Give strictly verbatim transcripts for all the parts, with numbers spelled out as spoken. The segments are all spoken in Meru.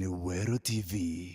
Weru T V.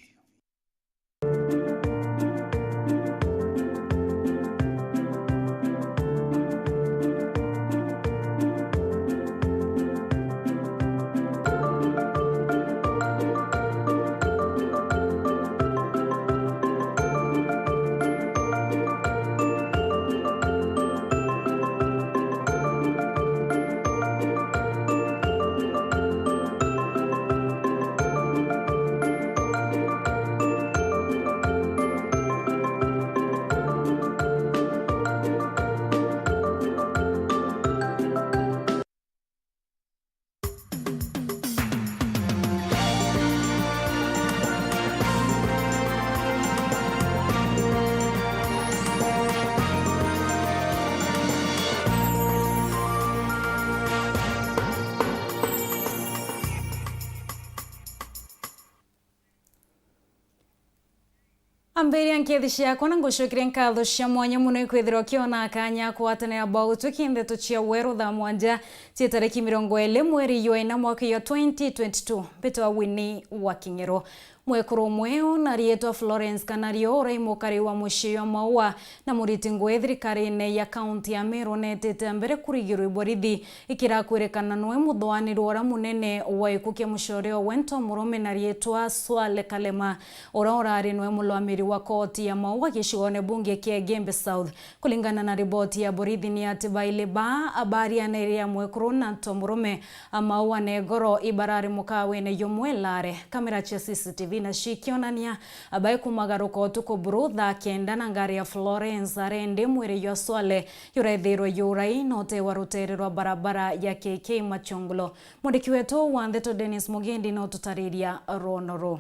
Ambiria nkethi ciakwa na ngucokeria nkatho cia mwanya mono ikwithirwa ukiona kanya kugwatanira bau tuki ndeto cia weru thaa mwanja cia tariki mirongo iri mweri jwa ina mwaka jwa twenty twenty-two. Mbitwa Winnie wa King'ero. Mwekuru umwe na riitwa Florence Kanario urai mukari wa mucii jwa Maua na muriti ngui thirikarine ya kaunti ya Meru netite mbere kurigirwa i borithi. Ikirakwirikana nwe muthuanirwa uria munene wa gikuu kia mucore owe ntomurume na riitwa Swale Kalema, uria urari nwe mulwamiri wa koti ya Maua gicigone bunge kia Igembe South. Kuringana na riboti ya borithi ni ati baili baa barianairia mwekuru na ntomurume a Maua na igoro ibarari mukawene jumwe Lare. Kamera cia C C T V na cikionania bae kumagaruka utuku buru thaa kenda na ngari ya Florence arendi mwiri jwa Swale jurethirwe jurai na utewa rutere rwa barabara ya K K Machungulu. Mwandiki wetu wa ndeto Dennis Mugendi no tutariria rwono ru.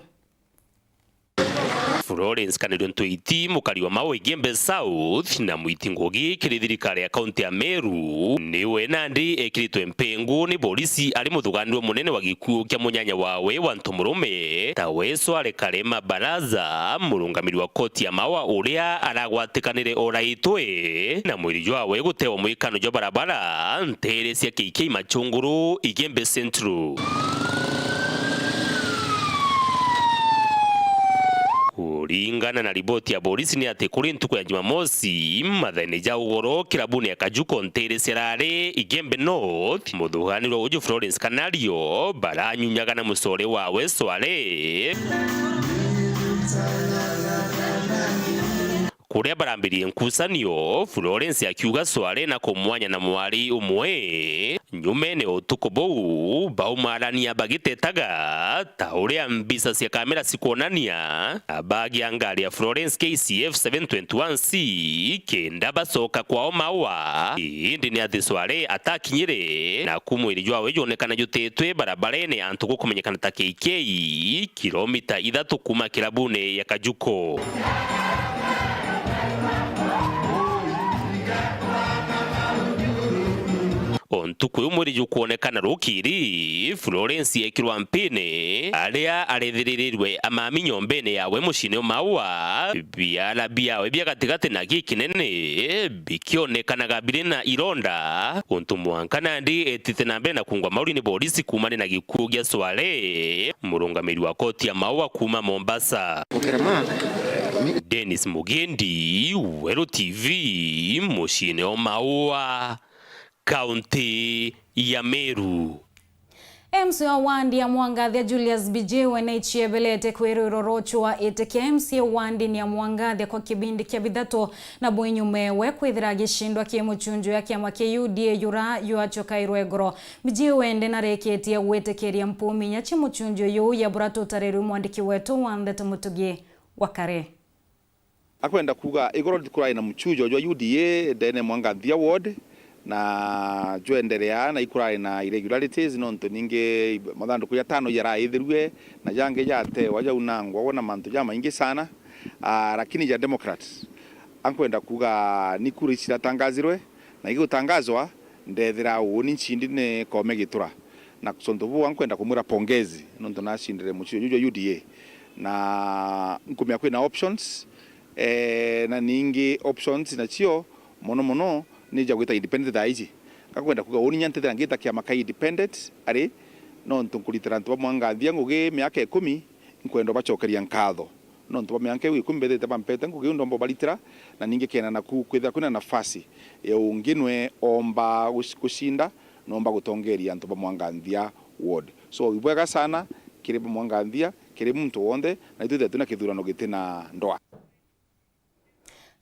Florence Kanario Ntuiti, mukari wa Maua Igembe South na mwiti ngugi kiri thirikari ya kaunti ya Meru, niwe nandi ekiritwe mpengu ni borisi ari muthuganirwa munene wa gikuu kia munyanya wawe wa ntomurume, tawe Swale Kalema Baraza, murungamiri wa koti ya Maua uria aragwatikanire oraitwe na mwiri jwawe gutewa mwikano jwa barabara ntere cia K K Machungulu, Igembe Central. Kuringana na riboti ya borisi ni ati kuri ntuku ya Jumamosi, mathaine ja ugoro, kirabuni ya Kajuko ntere cia Rare, Igembe North, muthuganirwa uju Florence Kanario baranyunyaga na mucore wawe Swale. Kuria barambirie nkucanio, Florence akiuga Swale na kumwanya na mwari umwe. Nyumene o utuku buu, baumarania bagitetaga, ta uria mbica cia kamera cikwonania, bagia ngari ya Florence K C F seven twenty-one C kenda bacoka kwao Maua. Indi ni ati Swale atakinyire, naku mwiri jwawe jwonekana jutitwe barabarene antu gukumenyekana ta K K, kilomita ithatu kuma kirabune ya Kajuko. O ntuku iu mwiri jukwonekana rukiri, Florence ekirwa mpini, aria arethiririrwe amami nyombene yawe muciine o Maua. Biara biawe bia gatigati na gikinene bikionekanaga biri na ironda, untu mwanka nandi etite na mbere na kungwa mauri ni borisi kuumania na gikuu gia Swale, murungamiri wa koti ya Maua kuuma Mombasa. Dennis Mugendi, Weru T V, muciine o Maua, kaunti ya Meru. M C A wa wandi ya Mwangathia Julius Bijiwe naiciebelete kwirwirwa rochwa iti kia M C A wandini ya Mwangathia kwa kibindi kia bithatu, na bwinyume we kwithira agicindwa ki muchunju ya kiama kia U D A jura jwachokairwe igoro. Bijiwe ndi nareketie gwitikiria mpuminya chi muchunju yu ya bura tutarirwe mwandiki wetu wa ndeto Mutugi wa Kare. Akwenda kuuga igoro kurari na muchujo jwa U D A ndene Mwanganthia ward, na jwenderea na ikurari na irregularities, nontu ningi mathanduku jatano jaraithirue na jangi jatewa jaunangwa na mantu jamaingi sana. Ah, lakini ja Democrat, ankwenda kuuga ni kura ici ciratangazirwe, na igutangazwa, ndethira uuni nchindi ni kome gitura. Na tontu buu, ankwenda kumwira pongezi nontu nacindire muchujo juu jwa U D A, na nkumenya kwina options, eh, na ningi options nacio mono mono ni ja gwita independent thaa iji. Ngakwenda kuuga uuni nya ntethira ngita kiama ka independent ari, nontu nkuritira antu ba Mwanganthia ngugi miaka ikumi, Nkwenda ubacokeria nkatho nontu bwa mianka iu ikumi bethirite bampete ngugi iu ndomba ubaritira, na ningi kena naku kwithira kwina nafasi ya ungi nwe omba guc-, gucinda, nomba gutongeria antu ba Mwanganthia ward. So, ibwega sana kiri ba Mwanganthia, kiri muntu wonthe, na itwithire twina kithurano giti na ndoa.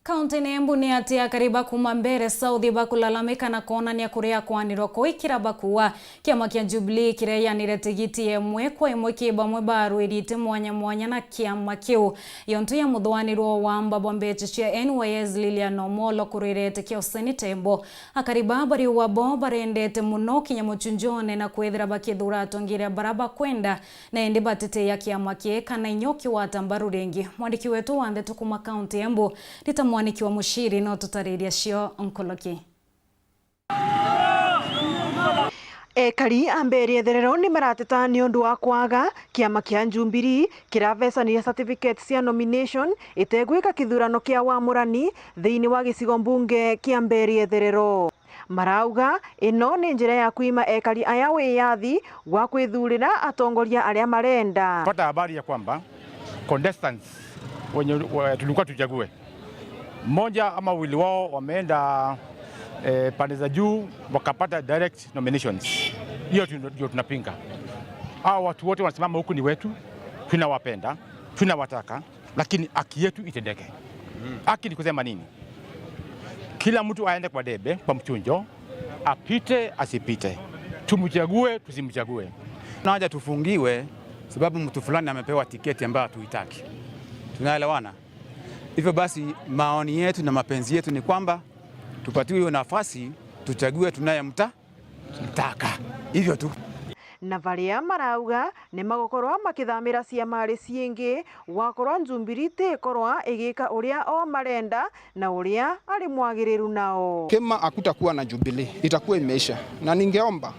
Kaunti ni Embu ni ati akari ba kuma Mbeere South bakulalamika na kwonania kuria kwanirwa kuikira bakuwa. Kiama kia Jubilee kireyanire tigiti emwe kwa imwe ki bamwe ba arwiri iti mwanya mwanya na kiama kiu. Yontu ya muthwanirwa wa amba bwa mbecha cia N Y S Lilian Omolo kurwirete kia useneta Embu. Akari ba bari uwa bo barendete muno kinya muchunjone na kwithira bakithura atongeria bara bakwenda na indi bateteea kiama kii kana inya ukiwata mbaru ringi. Mwandiki wetu wa ndeto kuma kaunti ya Embu, Rita Mwaniki wa Muchiri, no tutaririe cio nkoloki. Ekari a Mbeere Etherero ni marateta niundu wa kwaga kiama kia Jubilee kiravecaniria certificate cia nomination itegwika kithurano kia wamurani thiini wa gicigo mbunge kia Mbeere Etherero. Marauga, ino ni njira ya kwima ekari aya wiyathi wa kwithurira atongoria aria marenda. Pata habari ya kwamba contestants wenye, we-, tulikuwa tuchague, mmoja ama wawili wao wameenda, eh, pande za juu, wakapata direct nominations. Hiyo tu-, ndio tunapinga. Hao watu wote wanasimama huku ni wetu, tunawapenda, tunawataka. Lakini haki yetu itendeke. Haki ni kusema nini? Kila mtu aende kwa debe, kwa mchunjo, apite, asipite. Tumchague, tusimchague. Tunaja tufungiwe sababu mtu fulani amepewa tiketi ambayo hatuitaki. Tunaelewana? Hivyo basi, maoni yetu na mapenzi yetu ni kwamba tupatiwe hiyo nafasi, tuchague tunayemta-, taka. Hivyo tu. Na baria marauga ni magukorwa makithamira ciama ri ciingi, gwakorwa Jubilee ti ikorwa igika uria o marenda na uria ari mwagiriru nao. Kama hakutakuwa na Jubilee, itakuwa imeisha. Na ningeomba,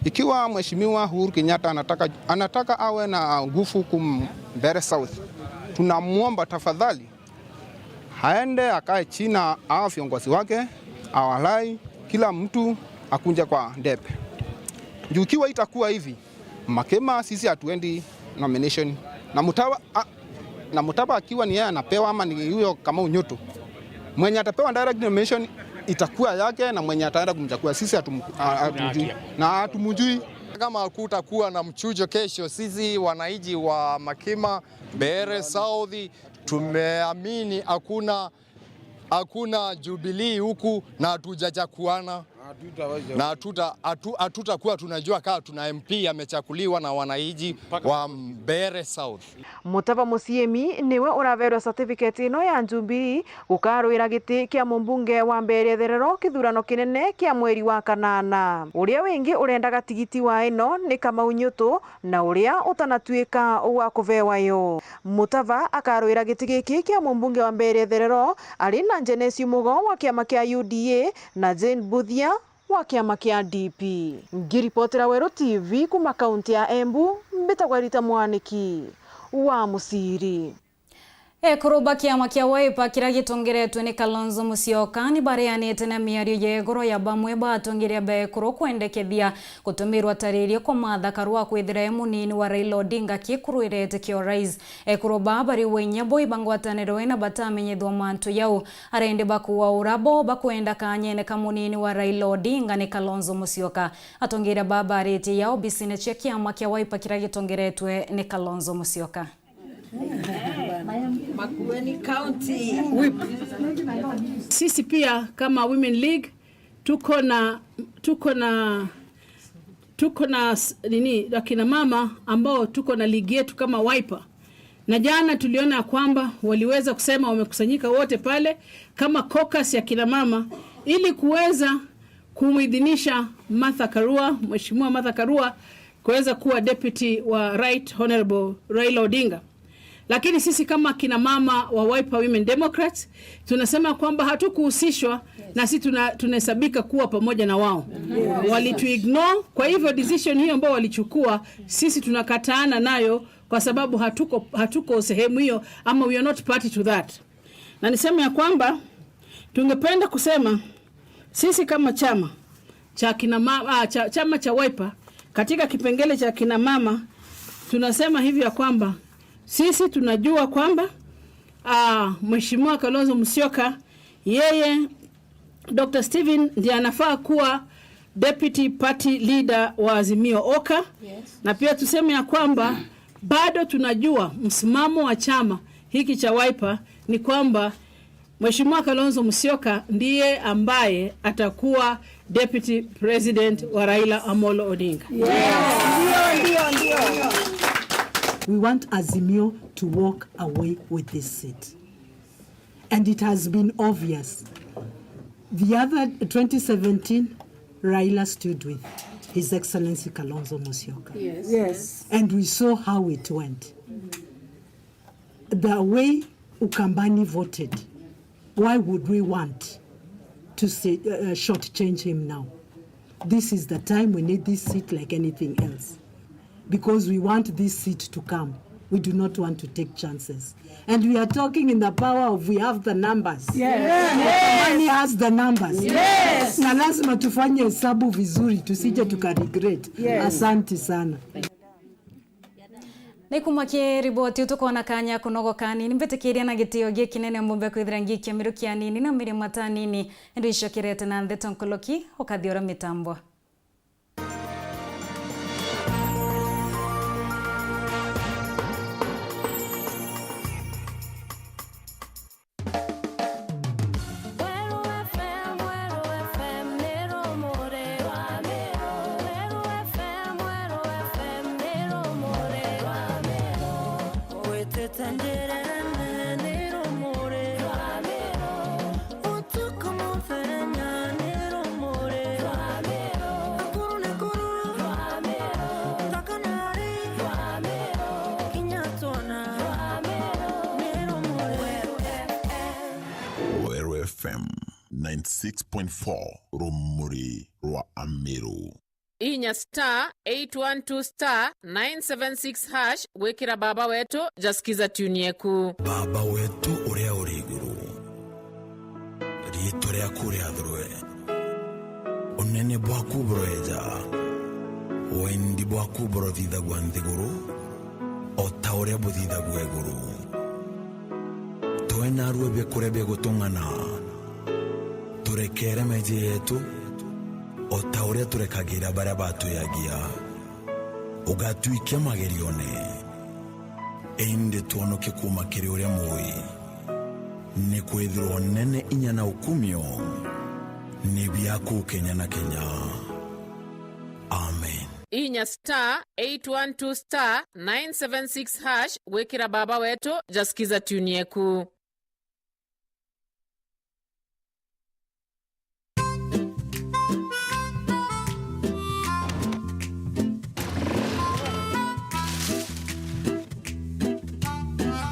ikiwa Mheshimiwa Uhuru Kenyatta anataka, anataka awe na nguvu kum Mbeere South, tunamuomba tafadhali, aende akae chini na hao viongozi wake, awalai, kila mtu akunje kwa debe. Juu ikiwa itakuwa hivi, Makema sisi hatuendi nomination. Na Mutava, a, na Mutava akiwa ni yeye anapewa ama ni huyo Kamau Nyutu, mwenye atapewa direct nomination itakuwa yake, na mwenye ataenda kumchagua sisi hatum-, a, hatumjui. Na hatumjui. Kama hakutakuwa na mchujo kesho, sisi wananchi wa Makima, Mbeere South, tumeamini hakuna, hakuna Jubilee huku na hatujachakuana. Na hatuta-, hatu-, hatutakuwa tunajua kama tuna M P amechakuliwa na wananchi wa Mbeere South. Mutava Muciimi niwe uraverwe certificate ino ya Jubilee gukarwira giti kia mumbunge wa Mbeere Etherero kithurano kinene kia mweri wa kanana. Uria wingi urendaga tigiti wa ino ni Kamau Nyutu, na uria utanatuika wa kuvewa yo. Mutava akarwira giti giki kia mumbunge wa Mbeere Etherero ari na Genesis Mugo wa kiama kia U D A na Jane Buthia wa kiama kia D P. Ngiripotera Weru T V kuma kaunti ya Embu, mbitagwa Rita Mwaniki wa Muciri. Ekuru ba kiama kia Wiper kiria gitongeretwe ni Kalonzo Musyoka ni bareanite na miario ya iguru ya bamwe ba atongeria ba ekuru kwendekethia gutumirwa ta riria kwa Martha Karua kwithira e munini wa Raila Odinga kikurwirete kia urais. Ekuru baa bari wenya bo iba ngwataniro ina batamenyithwa mantu yau. Arende bakuaura bo bakwenda kanyene ka munini wa Raila Odinga ni Kalonzo Musyoka. Atongeria baa baritie yao obisine cia kiama kia Wiper kiria gitongeretwe ni Kalonzo Musyoka. Makueni County. Whip. Sisi pia kama Women League tuko na, tuko na, tuko na s-, nini, akina mama ambao tuko na ligi yetu kama Wiper. Na jana tuliona ya kwamba waliweza kusema wamekusanyika wote pale kama caucus ya kina mama ili kuweza kumuidhinisha Martha Karua, Mheshimiwa Martha Karua, kuweza kuwa deputy wa Right Honorable Raila Odinga. Lakini sisi kama kina mama wa Wiper Women Democrats, tunasema kwamba hatukuhusishwa na sisi tuna-, tunahesabika kuwa pamoja na wao. Walitu ignore, kwa hivyo decision hiyo ambayo walichukua, sisi tunakataana nayo kwa sababu hatuko, hatuko sehemu hiyo ama we are not party to that. Na niseme ya kwamba tungependa kusema sisi kama chama cha kina ma-, ah, cha, chama cha Wiper, katika kipengele cha kina mama, tunasema hivi ya kwamba Sisi tunajua kwamba, ah, Mheshimiwa Kalonzo Musyoka, yeye, Doctor Stephen ndiye anafaa kuwa deputy party leader wa Azimio oka. Yes. Na pia tuseme ya kwamba bado tunajua msimamo wa chama hiki cha Wiper ni kwamba Mheshimiwa Kalonzo Musyoka ndiye ambaye atakuwa deputy president wa Raila Amolo Odinga. Yes. Ndio, ndio, ndio. We want Azimio to walk away with this seat. And it has been obvious. The other twenty seventeen, Raila stood with His Excellency Kalonzo Musyoka. Yes. Yes. And we saw how it went. The way Ukambani voted, why would we want to say, uh, uh, shortchange him now? This is the time we need this seat like anything else. Because we want this seat to come. We do not want to take chances. And we are talking in the power of we have the numbers. Yes. Ukambani has the numbers. Yes. Na lazima tufanye hesabu vizuri, tusije tuka regret. Yes. Asante sana. Ni kuma ki riboti utukwona kanya kunogoka anini, mbitikiria na gitio gikinene mbumbe kwithira ngikia miruki anini na miri mata anini, indi icokerete na ntheto nkoloki, ukathi ura mitambo. Weru F M, Weru F M, ni rumuri rwa Miru. Weru F M, Weru F M, ni rumuri rwa Miru. Witite njirene, ni rumuri rwa Miru. Utuku muthenya, ni rumuri rwa Miru. Akuru ni kuru rwa Miru. Nthaka na ari rwa Miru. Kinya twana rwa Miru, ni rumuri rwa Miru. Weru F M ninety six point four, rumuri rwa Amiru. Inya star eight one two star nine seven six hash gwikira Baba Wetu ja Skiza tune yeku. Baba wetu uria uri iguru, riitwa riaku riathurwe, unene bwaku buroeja, wendi bwaku burothithagua nthiguru o ta uria buthithagua iguru. Twe naarua biakuria bia gutung'ana, turekeere meeji yeetu, o ta uria turekagira baria batwiagia. Ugatwikia magerione, indi twonokie kuuma kiri uria mui. Nikwithirwa unene, inya na ukumio ni biaku kenya na kenya. Amen. Inya star eight one two star nine seven six hash gwikira Baba Wetu ja Skiza tune yeku.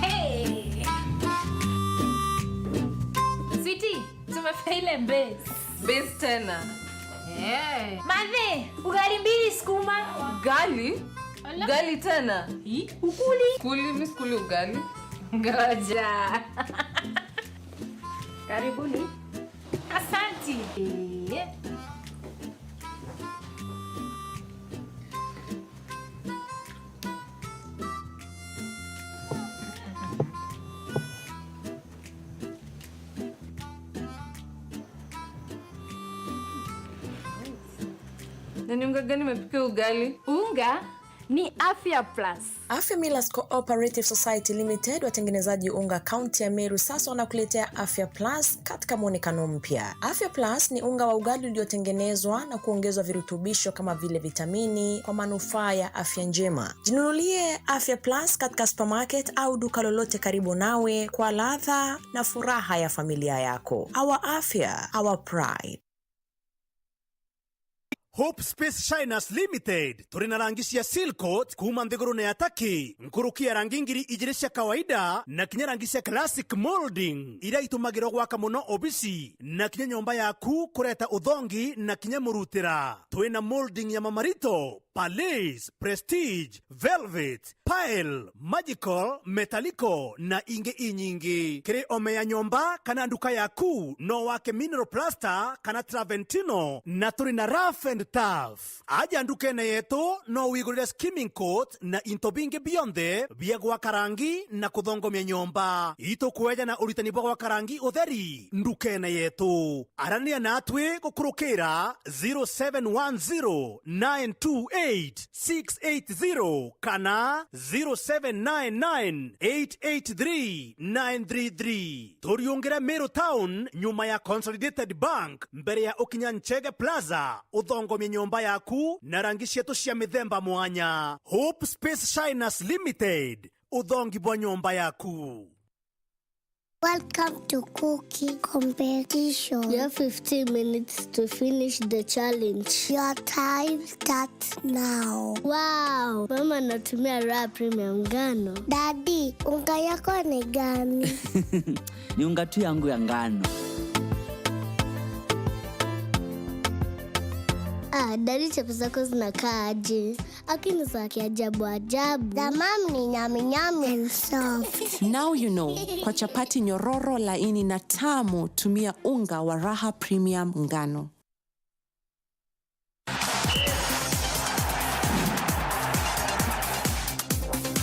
Hey! Sweetie, tumefika ile base. Base tena. Eh. Mathe, ugali mbili sukuma. Ugali? Ala. Ugali tena? Hi, ukuli. Kuli, mi sikuli ugali. Ngoja. Karibuni. Asanti. Eh. Na ni unga gani imepikia ugali? Unga ni Afya Plus. Afya Millers Cooperative Society Limited, watengenezaji unga kaunti ya Meru, sasa wanakuletea Afya Plus katika mwonekano mpya. Afya Plus ni unga wa ugali uliotengenezwa na kuongezwa virutubisho kama vile vitamini kwa manufaa ya afya njema. Jinunulie Afya Plus katika supermarket au duka lolote karibu nawe kwa ladha na furaha ya familia yako. Our afya, our pride. Hope Space Shiners Limited, turi na rangi cia seal coat kuuma nthigurune ya Turkey, nkuruki ya rangi ngiri ijiri cia kawaida, na kinya rangi cia classic molding, iria itumagirwa gwaka muno obisi, na kinya nyomba yaku kureta uthongi na kinya murutira. Twi na molding ya mamarito, Palais, Prestige, Velvet, Pile, Magical, Metallico na ingi inyingi. Kiri ome ya nyomba kana nduka yaku, no wake mineral plaster kana Traventino, na turi na Rough and Tough. Aja ndukene yetu no wigurire skimming coat na into bingi bionthe bia gwaka rangi na kuthongomia nyomba. Itukweja na uritani bwa gwaka rangi utheri ndukene yetu. Arania natwi gukurukira zero seven one zero nine two eight six eight zero kana zero seven nine nine eight eight three nine three three. Turiungire Meru Town nyuma ya Consolidated Bank, mbere ya ukinya Nchege Plaza, uthongomie nyomba yaku na rangi cietu cia mithemba mwanya. Hope Space Shiners Limited, uthongi bwa nyomba yaku. Welcome to cooking competition. You have fifteen minutes to finish the challenge. Your time starts now. Wow, mama anatumia Raha Premium ngano. Daddy, unga yako ni gani? Ni unga tu yangu ya ngano. Ah, daddy, chapo zako zinakaa aje? Lakini za kiajabu ajabu. The mom ni nyami nyami and soft. Now you know, kwa chapati nyororo, laini na tamu, tumia unga wa Raha Premium ngano.